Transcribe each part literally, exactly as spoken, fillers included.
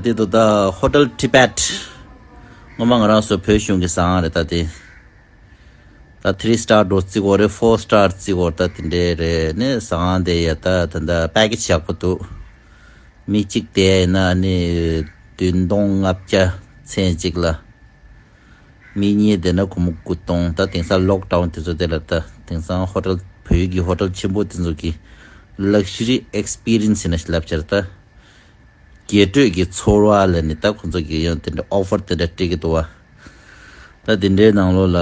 དེ་དུ་ད་ཧོ་ཊེལ་ཊི་བེཊ། སྔོན་མ་ང་རང་ཚོ་བོད་གཞུང་གི་ཟ་ཁང་རེད་ད་དེ། ད་ཐི་རི་སི་ཊར་འགྲོ་རྩིས་གོ་རེད། ཕོར་སི་ཊར་རྩིས་གོ་ད་དེ་འདྲས་རེད། ནི་ཟ་ཁང་དེ་ཡ་ད་ད་ད་པེ་ཀེ་ཇི་ཡག་པོ་འདུག་མི་གཅིག་དེ་ཡིན་ན་ནི་བདུན་སྟོང་ལྔ་བརྒྱ་ཚན་གཅིག་ལ། མི་གཉིས་དེ་ན་སྒོར་མོ་དགུ་སྟོང་། ད་དེང་སང་ལོག་ཌའུན་དེ་ཚོ་དེ་ལ་ད་དེང་སང་ཧོ་ཊེལ་བོད་ཀྱི་ཧོ་ཊེལ་ཆེན་པོ་དེ་ཚོ་གི་ལག་ཞུ་རི་ཨེག་སི་པི་རི་ཡན་སི་ཡིན་ན་ལབ་བྱར་ད། རྒྱས་སྤྲོས་ཀྱི་ཚོར་བ་ལ་ནི་ད་ཁོང་ཚོ་གི་ཡང་དེ་འདྲ་ཨོ་ཕར་དེ་འདྲ་སྤྲད་ཀྱི་འདུག་བ། ད་དེ་འདྲའི་ནང་ལོགས་ལ་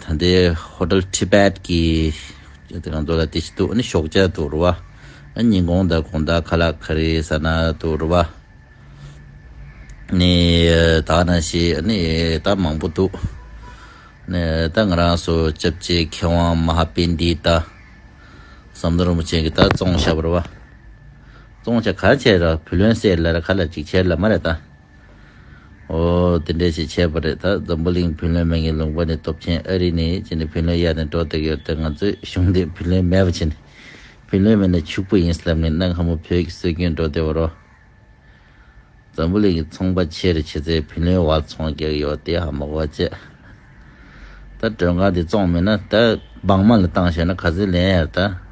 ད་ལྟའི་ཧོ་ཊེལ་ཊི་བེཊ་གི་དེ་ང་ཚོ་ལ་དེ་ཞིག་འདུག་ཨ་ནི་ཞོགས་ཇ་འདུག་རེད་བ། ཨ་ཉིན་གུང་དང་དགོང་དག་ཁ་ལག་ག་རེ་ཟ་ན་འདུག་རེད་བ། ནི་ད་ནང་བཞིན་ནི་ད་མང་པོ་འདུག་ནི་ད་ང་རང་ཚོ་སྐྱབས་རྗེ་མཁས་དབང་མ་ཧཱ་པཎྜི་ཏ་ཟམ་གདོང་རིན་པོ་ཆེ་གིས་ད་བཙོང་བཞག་པ་རེད་བ། བཙོང་བྱ་ག་བྱས་ར་བུ་ལོན་སེལ་ལ་ར་ག་ལ་ཅིག་བྱས་ལ་མ་རེད་ད། ཨོ་དེ་འདྲས་ཞིག་བྱས་པ་རེད། ད་འཛམ་བུ་གླིང་བུ་ལོན་མེད་མཁན་ལུང་པ་ནས་སྟོབས་ཆེན་ཨ་རི་ནས་ཅི་ནས་བུ་ལོན་གཡར་ནས་འགྲོ་བསྡད་ཡོད་དེ། ང་ཚོའི་གཞུང་འདི་བུ་ལོན་མེད་པ་བྱས་ནས་བུ་ལོན་མེད་ན་ཕྱུག་པོ་ཡིན་ལབ་ནས་གནའ་སྔ་མོ་བོད་ཀྱི་སྲོལ་རྒྱུན་འགྲོ་བསྡད་པ་རོ། འཛམ་བུ་གླིང་གི་ཚོང་པ་ཆེ་རུ་ཆེ་ཚེ་བུ་ལོན་བར་ཚོང་རྒྱག་ཡོད་དེ་ཧ་མ་གོ་བྱས། ད་མགྲོན་ཁང་འདི་བཙོང་མེད་ན་ད་སྦང་མ་ལ་བཏང་བྱས་ན་ག་ཚོད་ལེན་ཡར་ད།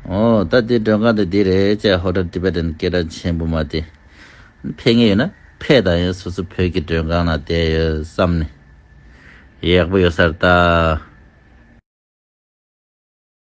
ཨོ་ད་འདི་མགྲོན་ཁང་འདི་འདི་རེད་ཅེས་ཧོ་ཊེལ་ཊི་བེཊ་ཨེན་སྐད་གྲགས་ཆེན་པོ་མ་དེ། ཕེབས་མཁན་ཡོད་ན་ཕེབས་དང་། ཡང་སོ་སོ་བོད་ཀྱི་མགྲོན་ཁང་ན་བསྡད་ཡོད་བསམ་ནས། ཡག་པོ་ཡོད་ས་རེད་ད།